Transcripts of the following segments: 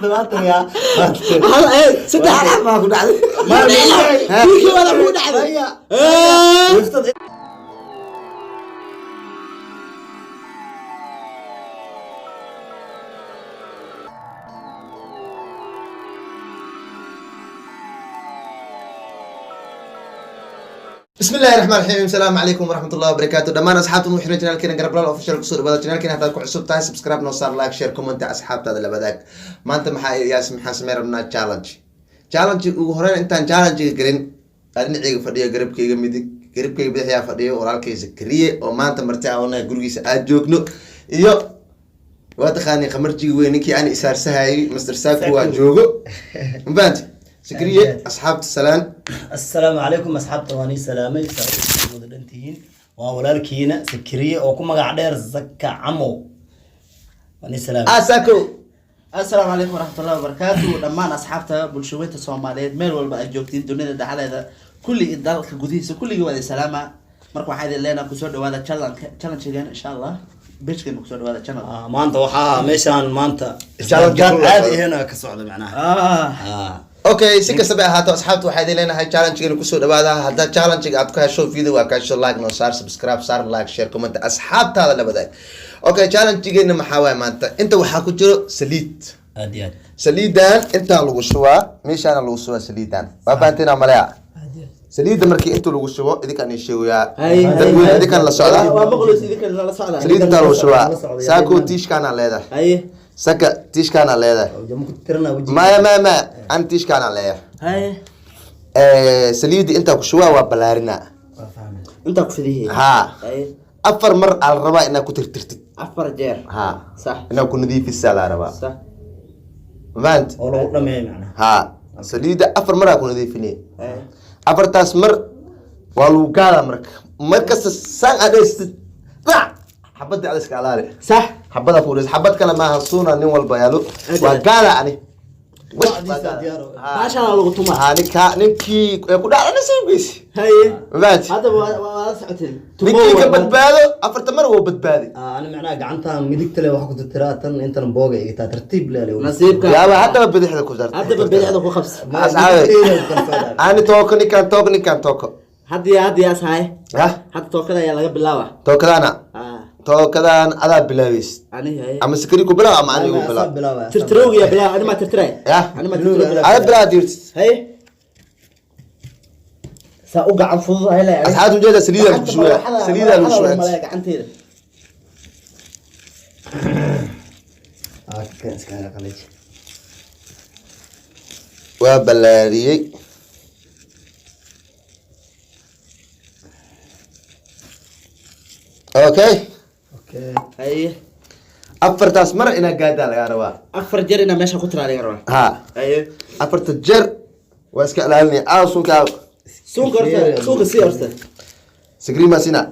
Maanta yaa. Hal saddex. Hal baa ku dhacday. Wiilkii wada ku dhacday. Maya. Eh. بسم الله الرحمن الرحيم، السلام عليكم ورحمة الله وبركاته. Dhammaan asxaabta mu xiran channelkeena Garablal Official, kusoo dhawaada channelkeena. Haddaad ku cusub tahay, subscribe noo saar, like, share, comment, asxaabtaada la wadaag. Maanta maxaa yaas, maxaan sameyn rabnaa? Challenge. Challenge ugu horeyn, intaan challenge gelin, dhinacayga fadhiyo, garabkayga midig, garabkayga bidixyaa fadhiyo walaalkay Zakariye oo maanta marti aan nahay, gurigiisa aad joogno, iyo waa taqaanii khamarjiga weyn, ninkii aan isaarsahayay, Master Saku, waa joogo. Ma fahanti Zakariye? Asxaabta salaan. Assalaamu calaykum asxaabta, waan ii salaamay, saa wada dhantihiin. Waa walaalkiina Sakiriye oo ku magac dheer Zaka Camow. Waan ii salaamay. Ah, Sako. Assalaamu calaykum waraxmatullahi wabarakaatu. Dhammaan asxaabta bulshaweynta Soomaaliyeed, meel walba aad joogtiin dunida dhexdeeda, kulli dalka gudihiisa, kulligii waa idin salaama. Marka waxaa idin leenaha kusoo dhawaada challenge-gan, insha Allah page-keena kusoo dhawaada channel. Ah, maanta waxaa meeshaan maanta Challenge gaar kulul caadi ah. ahena ka socda macnaha. Ah. Okay, si kastaba ahaato, asxaabta waxaa idin leenahay challenge-geena kusoo dhawaada. Haddaad challenge-ga aad ku hesho, video waa ka hesho, like noo saar, subscribe saar, like, share, comment, asxaabtaada la wadaag. Okay, challenge-geena maxaa waaye maanta? Inta waxaa ku jiro saliid. Aad iyo aad. Saliidan intaa lagu shubaa, meeshaana lagu shubaa saliidan. Waa fahanteen malaya? Saliidda markii inta lagu shubo, idinkaan ii sheegayaa. Dadweyne, idinkaan la socda. Waa maqlos, idinkan la socda. Saliid intaa lagu shubaa. La socda. Saako, tiishkaanaa leedahay. Haye. Saka, tiishkaanaa leedahay. Jama ku tirana wajiga. Maya, maya, maya, an tiishkaanaa leeyahay. Haye. Saliidda intaa ku shubaa, waa balaarinaa. Waa fahmay. Intaa ku fidihi. Haa. Haye. Afar mar aa la rabaa inaad ku tirtirtid. Afar jeer. Haa. Sax. Inaad ku nadiifisaa la rabaa. Sax. Maant. Oo lagu dhameeyo macnaha. Haa, saliidda afar mar aa ku nadiifinay. Haye. Afartaas mar waa lagu gaadaa. Marka mar kasta saan adhaystid, rac xabadda ad iska alaali. Sax. Xabada fuulis, xabad kale maaha, suuna nin walba yaalo waa gaada ani. Bacdiisa diyaar oo. Baashaan lagu tumaa. Haa, ninka ninkii ee ku dhacda nasiibkiisi. Haye. Mafahanti? Hadda waa la socoteen. Ninkii ka badbaado afarta mar wuu badbaaday. Ah, ani macnaha gacantan midigta leh wax ku tirtiraa, tan intan booga igtaa tartiib leh. Nasiibka. Yaaba haddaba bidixda ku darta. Haddaba bidixda ku qabsi. Asxaabe. Ani tooko, ninkaan tooko, ninkaan tooko. Hadda yaas haye. Hah. Hadda tookada ayaa laga bilaaba. Tookadaana. Ah. Tookadan adaa bilaabeys. Ani haye. Ama sikari ku bilaab ama anigu bilaab. Tirtirowgiya bilaab, ani maa tirtiray. Yah. Ani maa tirtirow bilaab. Ada bilaab dirtid. Haye, saa u gacan fudud ay leeyahay. Asxaabta ujeeda, saliidaa lagu shubaa, saliidaa lagu shubaa. Malaya gacanteeda. Iskaga qalij. Waa ballaariyey. Okay. Okay. Haye. Afartaas mar inaa gaadaa lagaa rabaa. Afar jeer inaa meesha ku tiraa laga rabaa. Ha. Haye. Afarta jeer waa iska ilaalinaya aaw sunka aaw. Suunka horta, suunka sii horta. Sigriima sina.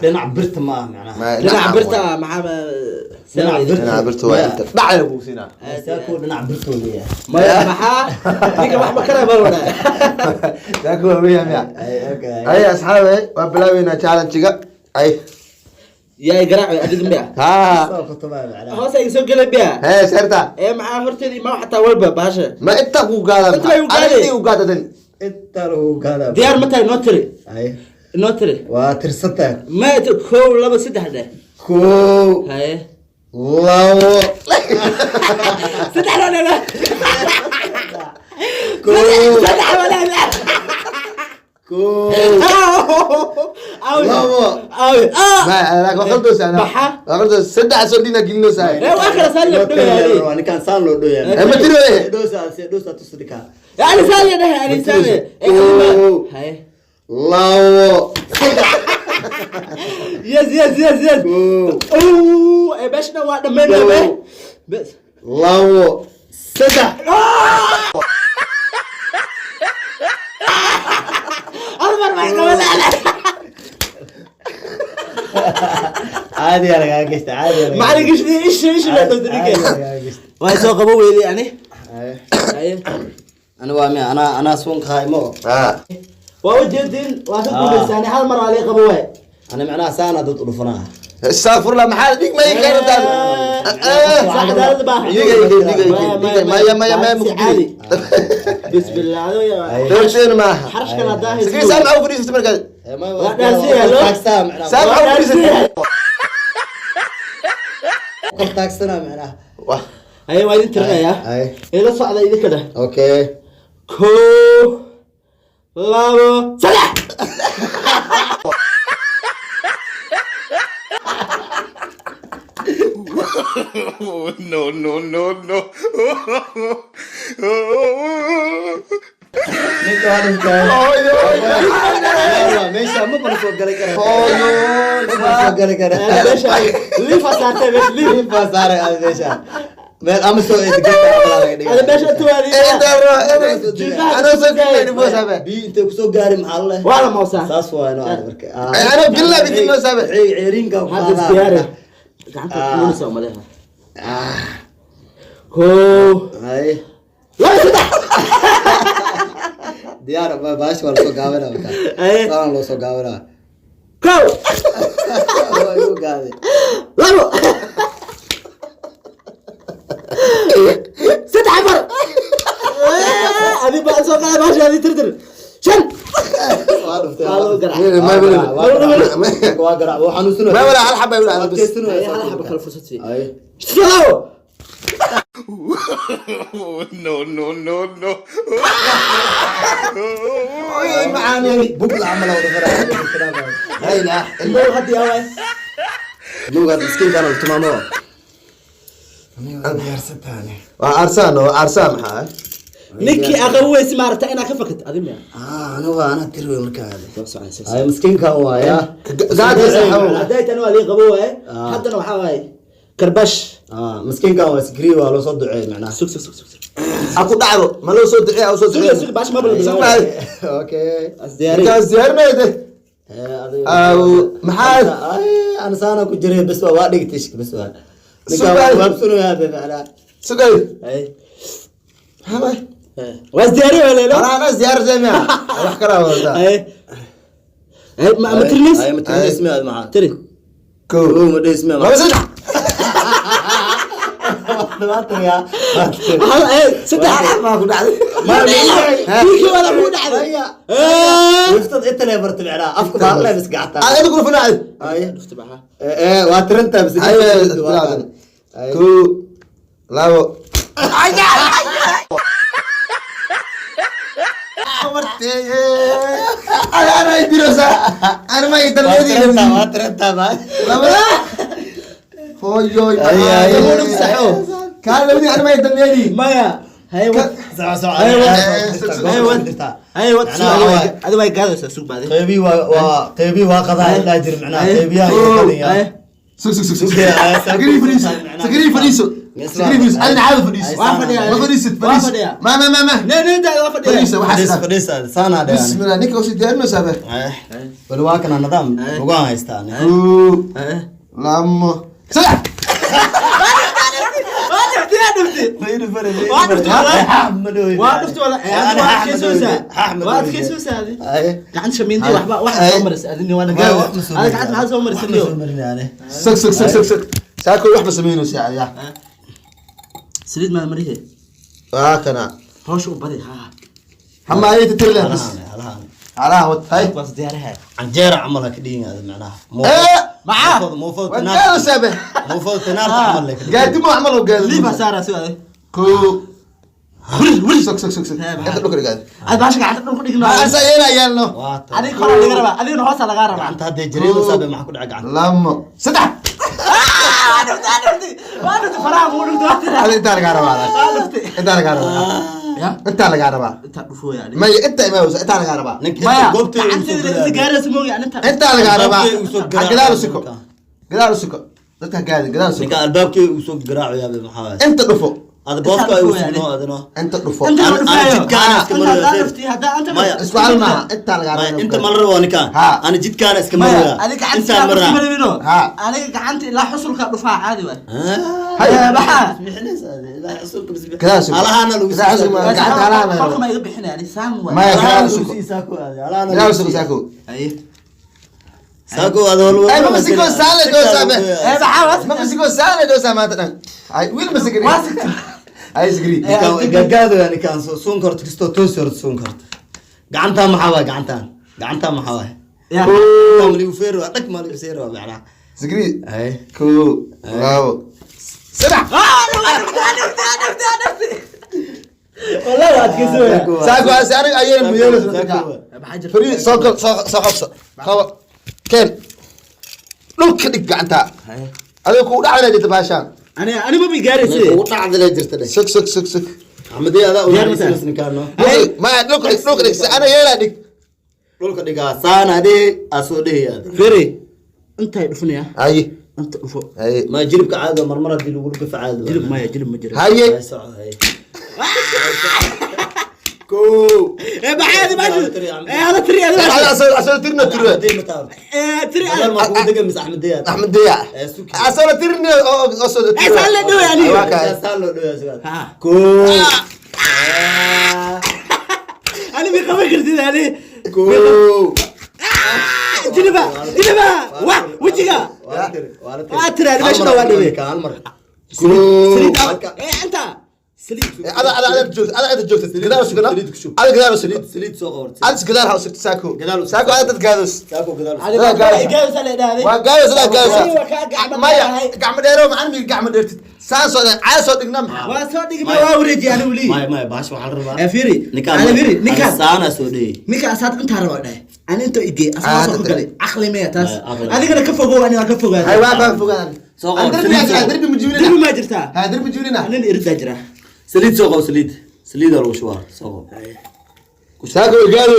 Dhinac birta ma aha macnaha. Dhinaca birta maxaa? Dhinaca birta. Dhinaca birta waa inta dhacay lagu siinaa. Saako dhinac birta weeyaa. Maya, maxaa ninka wax ma kara baa wadaa. Saako waa weeyaa miya? Ay, okay. Ay asxaabe, waa bilaabeynaa challenge-ga ay. Yaa garaac adiga miya? Ha. Soo kutubaa macnaha. Hoos ay soo gelay biya. Hee seerta. Ee, maxaa horteedii ma xataa walba baasha. Ma inta ku gaada? Inta ku gaaday. Inta ku gaadadan. Inta lagu gaadaa. Diyaar ma tahay? Noo tiri. Ay. Noo tiri. Waa tirsantaa. Ma kow, laba, saddex dheh. Kow. Haye. Labo. Saddex loo dheh. Kow. Saddex wala. Kow. Aw. Labo. Aw. Ah. Ma waa qaldoos ana. Maxaa? Waa qaldoos, saddex soo dhina gelinoosaa. Ee, waa kala saan loo dhaweeyay. Waa ninkaan saan loo dhaweeyaa. Eh, ma tiri weye. Dhoosa dhoosa tusi ninkaan. Yani saan la dhahay, ani saan. Kow. Haye. Labo. Yes, yes, yes, yes. Kow. Oh, ee meeshana waa dhammaynaa be. Bes. Labo. Saddex. Afar bay qabanaa. Caadi yaa lagaaga gashta, caadi yaa lagaaga. Macalin gishti isha isha la Caadi dawda yaa ninka. lagaaga gashta. Waa soo qabo weydii ani. Haye. Haye. Ani waa miya? Anaa suunka haymo. Ha. Waa u jeedin, waa ka guulaysaani, hal mar waa laga qabo waay. Ana macnaha saana dad u dhufanaa. Astaghfirullah, maxaa dhig ma ii keentaa? Sax cadaalad baaha. Dhiga maya maya maya caadi. Bismillah. Doorteen maaha. Xarashkan haddaa hayso. Sakii saam au fadhiisatay markaas. Waa dhaarsiya, loo. Taagsaa macnaha. Saam au fadhiisatay. Kor taagsanaa macnaha. Wah. Haye, waa idin tirinayaa. Ay. Ila socda idinka dheh. Okay. 1, 2, 3. No, no, no, no. Ninka waa dhintay. Hooyo. Meesha ma bala soo galay karaa. Hooyo. Ma bala soo galay karaa. Meesha liifa saartay, meesha liif. Nin baa saaray aad meesha. Meel ama soo eedgata laga dhigay. Ada meesha tuwaadi. Anoo soo gelin boo saabe. Biyo intay kusoo gaari maxaa la leh? Waa la moosaa. Saas waa inoo aad marka. Anoo bilaa bidin noo saabe. Ceerinka ku Hadda qaadaa. isdiyaari. Gacanta kuunaysa umaleha. 1, Hay. 2, 3. Diyaar ma baash waa lasoo gaabanaa marka. Ay. Saana loo soo gaabanaa. 1, Waa igu gaaday. 2, 3, 4. Adi baa soo qaada baasha, adi tirtir. 5. Waa dhuftay. Waa lagu garaac. Waa garaac. Waa garaac. Waa garaac. Waa xanuunsanaya. Ma wala hal xaba wala bas. Adkaysanaya. Hal xabo kale fursad sii. Ay. 7. No, no, no, no. Hooyo macaani. Bugla camal oo dhufanaa. La ilaha illa. Ilmahu hadda yaa waay. Lugaad miskiinkaan oo tilmaamo. Waa arsaan oo arsaan maxaa? Ninkii aqabu weysi maaragta inaa ka fakatid adi miya? Ah, anigu waa anaa tiri wey markaa. Soo socon, soo Ay, socon. miskiinkan waaya. Hadday tani waa lii qabo waaye. Ah. Haddana waxaa waaye karbash. Ah, miskiinkan waa sikri waa loo soo duceeyay macnaha. Sug sug sug sug sug. Ha ku dhacdo, ma loo soo duceeyo, ha soo Sug duceeyo. sug, bash ma bala bilaabo. Okay. As diyaari. Intaas diyaarinayde. Eh, adiga. Aw, maxaa? Ay, ana saana ku jiray bas waa dhigtay shik bas waa. Ninkan Sugaal. waa waabsanayaa be macnaha. Sugay. Ay. Maxaa waay? Waa is diyaari waa leelo. Anaa ana diyaar miya? Wax kala wadataa. Ay. Ay, ma tirinays? Ay, ma tirinays miya maxaa? Tiri. 1, Kow, ma dhis miya 2, 3. Waa tiriyaa. Waa tiri. Hal, ay, 3. Maa ku dhacday. Ninkii waa ku dhacday. Eh. Wiftad inta lee bartay macnaha. Afka baa la bas gacanta. Aad ku dhufanaa. Ay. Dhufti baxa. Eh, waa tirinta bas. Ay, bilaadan. 1, 2. Ana idirosa. Ana ma Waa idalmeedi. tirinta, waa tirinta baa. Laba. Hooyo. Ay, ay, ay. Saxo. Kaan labadii ana ma idalmeedi. Maya. Hay wad. Soco, soco. Ay, wad. Ay, Ay, wad. Hay wad. Macnaha waa- Adi way gaadaysaa, sug baadi. Qeybii waa qeybii waa qadaa ilaa jir macnaha Ay. qeybiyaha iyo qadinyaa. Ay. Sug sug sug. Sugee, ay, Sakri fadhiiso. Sakri fadhiiso. Sakri fadhiiso. Adina caadi fadhiiso. Waa fadhiyaa. Ma fadhiisid, Waa fadhiiso. fadhiyaa. Ma ma ma ma. Nee nee daa waa fadhiyaa. Fadhiiso, waxaa Fadhiis, sidaa. fadhiis, saanaa dheh ani. Bismillah, ninka usii diyaarinaysaa be. Bal waa kana nidaam lugaha haystaa ani. 1, Ay. 2, 3. Waa dhuftay, waa dhuftay. Waa dhuftay, walaal. Waa dhuftay, walaal. Eh, adiga waa adkaysanaysaa. Waa adkaysanaysaa adi. Ay. Gacanta shamiindii waxba wax soo marisay adina waa Wax nagaa. ma soo Adiga gacanta maxaa soo marisay Wax ma niyo? soo marin ani. Sug sug sug sug sug. Saako wax ma samaynaysaa adiga. Saliid maa marihe. Waa kana. Hawsha u badi, ha. Hama ay titir leh bas. Halahan, halahan. Halaha wad hay. Waas diyaaraha. Canjeera camal ha ka dhigin aad macnaha. Eh, Maxaa? Muufada Waa tinaarta. gaadaysaa be. Muufada tinaarta camal leh ka dhigin. Gaadimo camal oo gaadimo. Liif ha saaraa si adag. 1. Wir wir. Sug sug sug sug. Inta dhulka dhigaad. Ad baasha gacanta dhulka dhigno. Ma asa yeela yeelno. Waa tan. Adiga koraa laga rabaa, adigana hoosaa lagaa rabaa. Gacanta hadday jareedo saabe maxaa ku dhacay gacanta? 2, 3. Waa dhuftay, waa dhuftay. Waa dhuftay, faraha buu dhuftay, waa tiraa. Hadi intaa lagaa rabaa. Waa dhuftay. Intaa lagaa rabaa. Ya? Intaa lagaa rabaa. Intaa dhufooya adiga. Maya inta imaawsa intaa lagaa rabaa. Ninka Maya, inta goobteeda uu soo gacantayda inta galaayo. gaaraysa moogi, aan intaa- Intaa lagaa rabaa. Albaabkay uu soo Ha garaaco. gadaal u siko. Gadaal u siko. Dadka gaadin gadaal u siko. Ninka albaabkii uu soo garaacayaa be maxaa waaye? Inta dhufo. Ada booska ay u sugno adino. Inta dhufo. Inta Ana- dhufaayo. ana jidkaana iska Inta maraya. haddaa dhuftay, haddaa anta Maya. dhuftay. Isku hal maaha. Intaa lagaa Maya, rabaa. inta ma la rabo ninkaan. Ha. Ana jidkaana iska Maya, maraya. adiga gacanta Intaan sidaa maraa. dhufti marabino. Ha. Adiga gacanta ilaa xusulka dhufaa caadi waay. Hay. Maxaa? Gadaal u siko. Alahaana lagu Gadaal u siko. Gacanta halaha laga Qolka rabaa. ma iga bixinaya, ani saan waay. Maya, gadaal u Alahaana siko. lagu sii saako aade. Alahaana Gadaal u lagu siko sii. saako. Aye. Saako aad hol. Ay, ma masiko saale doosaa me. Eh, maxaa waa Ma masiko saale doosaa maanta dhan. Ay, wiil masikri. Waa sigtay. Ay, sikri. Gaagaado yani kaan suun karto kastoo toosi horta suun karto. Gacantaan maxaa waay gacantaan? Gacantaan maxaa waay? Ya. Gacantaan maligu feeri waa dhag maligu feeri waa macnaha. Sikri. Ay. Kow, labo, saddex. Wallahi waa adkaysanaya. Saako asi aniga ayayna muyeelo. Maxaa jirta? Fariid, soo kal, soo qabso. Qabo. Keen. Dhulka dhig gacanta. Adiga kugu dhacday jirta baashaan. Ani ma gaaraysid. Ugu dhacdale jirta dheh. Sug, sug, sug, sug. Axmedey adaa u Diyaar naxariisanaysa ma ninkaan no. Maya, dhulka dhig, dhulka dhig. Si ana yeelaa dhig. Dhulka dhigaa saana dhihi aa soo dhihi aad. Firi. Intay dhufanaya. Haye. Inta dhufo. Haye. Ma jilibka caadi waa marmar haddii lagu gafo caadi waa. Jilib maya, jilib ma jiro. Haye. Ay, soco, hay. Kow. Eh, maxaa ma jiro? Eh, hada tiri Ada hada. asal tirna tiro. Axmedey ma taabto. Eh, tiri Hadal hada. ma kugu degan mise Axmedey aad? Axmed Deya. Eh, suki. Asal tirna oo asal Eh, saan la dhaway aniga. Waa kaay. Saan loo dhaweeyaa sigaas. Ha. Kow. Ani mi qaban kartid ani. Kow. Jiliba, jiliba. Wa, wajiga. Waa la tiri, waa la tiri. Waa tiri, ani Hal meesha mar waa dhawey. hal mar. Kow. Saliid. Eh, anta. Saliid. Ada ada ada joogta, ada ada joogta. Gadaal u sugna. Saliid ku shub. Ada gadaal u sugna. Saliid soo qabartay. Ada gadaal ha u sugta saako. Gadaal u sugta. Saako ada dad gaados. Saako gadaal u Ani Gadaal gaadaysa. gaadaysa la dhahday. Waa gaadaysa, adaa gaadaysa. Ani waa kaa gacmo Maya, dheerahay. gacmo dheero macaan mi gacmo dheertid. Saan soo dhan, caada soo dhigna maxaa? Waa soo dhigma waa wareeji ani weli. Maya, maya, bahasha waxaa la rabaa. Eh, fiiri. Ninkaan Ani fiiri, ninkaan. saana soo dhihi. Ninka asaad intaa raba dhahay. Ani intoo igey asaa Ah, soo ku hadda galay. Caqli maya taas. Maya, caqli. Adigana ka fogow ani waan ka fogaaday. Hay waa baan fogaan. Soo qor, Darbi saliid soo qor. darbi ma jibinina. Darbi ma jirtaa? Ha, darbi jibinina. Anin iridaa jira. Saliid soo qabo, saliid. Saliid aa lagu shubaa, soo qabo. Saako gaado.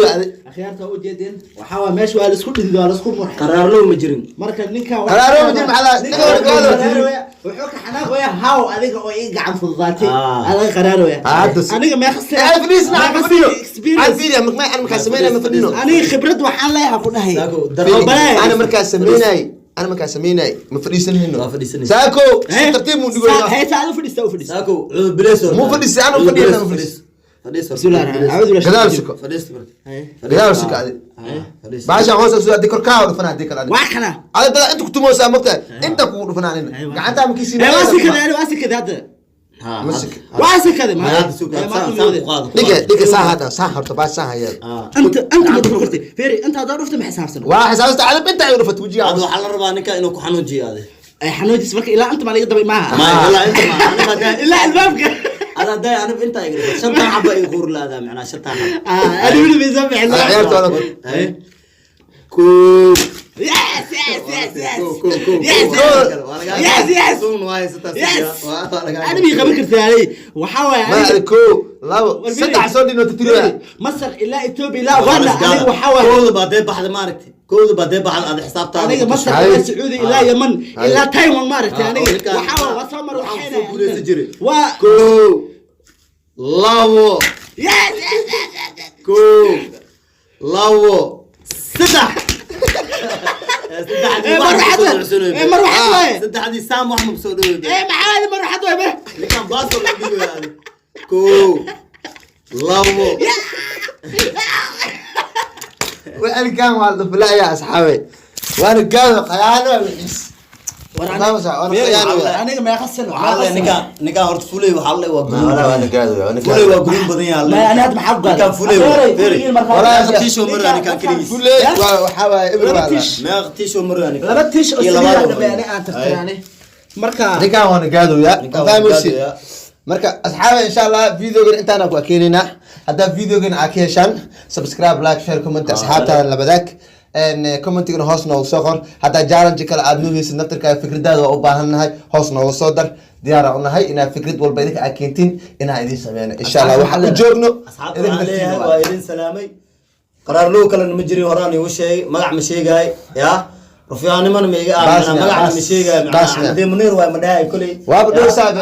Akhyaarta u jeedeen waxaa waa meesha waa la isku dhidid waa la isku murxay. Qaraarlow ma jirin. Marka ninka Qaraaroo ma jirin, maxaa la- ninka ninka waa gaado. qaraarooya, wuxuu ka xanaaqoya haw adiga oo ii gacan fududaatay. Ah. Adiga qaraarooya. Hadda Aniga meeqa sano- Ay, fadhiisna, meeqa aan fadhiyo. sano experience. Aan fiiriya, markaa aan markaa sameynay ma fadhino. Aniga khibrad waxaan leeyahay ku dhahay. Saako, Oo balaayo. Ana markaa sameynay, ana markaa sameynay ma fadhiisanayno. Waa fadhiisanaysa. Saako, si Eh? tartiib muu dhigoyaa. Hee, saacad u fadhiista, u fadhiista. Saako, cudur bilays horta. Muu fadhiistay, anuu Cudur fadhiya, bilays, anuu fadhiis. fadhiis. Fadhiis horta. Bismillah ar-Rahmaan. Acuudu billahi Gadaal min suko. Fadhiis marka. Gadaal suko adi. Fadhiis. Baashaan hoos soo hadii korkaa u dhufanaa hadii kale adi. Waa kana. Ada dada inta ku tumoosaa mogtahay inta kugu dhufanaa nina. Gacantaa ma kiisiin. Eh, waa sikaday, ani waa sikaday hadda. Ha, Masik. Waa sikaday, ma- Hadda suko, Eh, ma saan- u saan mooday. ku qaado, ku Dhiga qaado. dhiga saa hadda saa horta baas saa hayeel. Ah. Anta ma dhufan kartid. Fiiri, anta haddaad dhufto ma xisaabsano. Waa xisaabta cadab inta ay dhufat wajiga. Hadda waxaa la rabaa ninka inuu ku xanuujiyo adi. Eh, xanuujis marka ilaa anta ma laga dabay maaha. Maya, ilaa inta ma- aniga haddaa- Ilaa albaabka. ada haddaa aniga intaa iga dhigto, shantaan xabba iga quuri laadaa, macnaha shantaan xabba. Ah, ani weli ma isoo bixin. Ala ciyaartooda. Hay. Kow. Yes, yes, yes, yes. Kow, kow, kow, Yes, kow. yes. Waa lagaa- Yes, yes. Suun waa haysataa, Yes. waa lagaa- Ani mii qaban kartid ani. Waxaa waaye Ma aniga- ada kow labo War fiiri. saddex soo dhino titiriya. Masar ilaa Ethiopia ilaa Uganda aniga waxaa waaye Kowda baa dee baxda maaragtay. Kowda baa dee baxda aad xisaabtaada aniga ku Masar Hay. ilaa Sacuudi ilaa Yemen Hay. ilaa Taiwan maaragtay Ah, aniga oo ninkaan- waxaa waaye waa soo mar waxaan waxayna kusoo guuleysan jiray. waa Kow, labo, yes, yes, yes, yes, yes. kow, labo, saddex. Saddexdii Eh, wax ma marwaxad soo waay. cusubay. Eh, marwaxad waay. Saddexdii saam wax ma soo dhaweyn. Eh, maxaa waaye marwaxad waay be Ninkaan baasoo la dhigayo adi. Kow, labo. Walkan waa la dhuflaya asxaabe. Waana gaado qayaano wixiis. War Waa waana qayaano. aniga meeqa sano Waxaa la ninkaan ninkaan horta fulay waxaa la waa guruun. Walaa waana gaado waana Fulay gaado. waa guruun badan yahay. Ma ani hadda maxaa ku gaaday? Ninkaan fulay waa. Adeeray, Feri. kuligiin markaa- Walaa Meeqa tiisho maraa ninkaan keligiis. Fulay waa waxaa waaye ibra Laba waa. tiish. Meeqa tiisho maraa ninkaan. Laba tiish oo Iyo saliid labaad ah oo dhambe ani maraa. aan tirtiraane. Marka Ninkaan waana gaadooya. Ninkaan waana Fahmaysi. gaadooya. Marka asxaabe insha Allah videogan intaan ku akeenina. Haddaa videogan aad ka heshaan subscribe like share comment asxaabtaada la wadaag. En commentigana hoos noogu soo qor. Haddaa challenge kale aad nugaysid naftirkaaga fikradaada waa u baahan nahay hoos noogu soo dar. Diyaar aan u nahay inaad fikrad walba idinka aad keentiin inaan idiin sameyno. Insha Allah waxaan u joogno Asxaabta idinka waxaan dartiina leeyahay waa. waa idin salaamay. Qaraar low kalena ma jirin horaan iigu sheegay magac ma sheegaay yaa rufyaanimana ma iga Baas aamina miya, magacna baas. ma sheegaay Baas miya. Axmedee Muniir waay ma dhahay koley Waaba dhow saabe.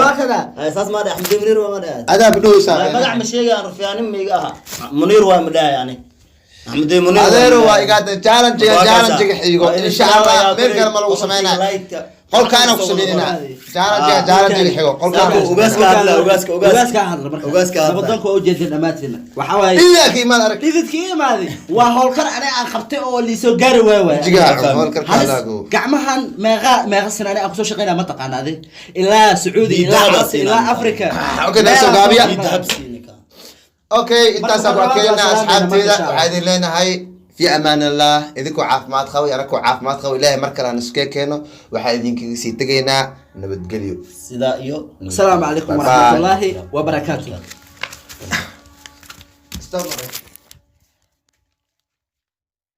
Waa kada. Saas ma dhahay Axmedee Muniir waa ma dhahay Adaa dhow saabe. magac ma sheegaay rufyaanim ma iga aha Muniir waay ma dhahay yani Axmedee Muniir Adeero waa igaada challenge challenge xigo insha Allah meel kale ma lagu sameynaa. Qolkaana ku sameynaa. Challenge challenge xigo qolkaana. Ugaaska hadla, ugaaska, ugaaska. Ugaaska hadla marka. Ugaaska hadla. Nabadoonka waa ujeedin dhammaantiina. Waxaa waaye Iyaga imaad arag. dhididkii imaaday waa howlkar aniga aan qabtay oo liisoo gaari waay waay. Jigaa howlkarka Halis, alaago. gacmahan meeqa meeqa sano aniga aan kusoo shaqeynaa ma taqaana adi, ilaa Sacuudi, ilaa Dahab Carabta, siinaa. ilaa Africa. Okay, naga soo gaabiya. Ii dahab siinaka. Okay, intaasaan ku Marka adkeynaa waa salaameyna, asxaabteeda. marka insha Waxaa idin leenahay fi amaan Allah. Idinkoo caafimaad qaba iyo anakoo caafimaad qaba, Ilaahay mar kale aan iskee keeno. Waxaa idinkaga sii tegaynaa nabadgelyo. Sidaa iyo Asalaamu calaykum Bye bye. waraxmatullaahi wabarakaatu. Stop.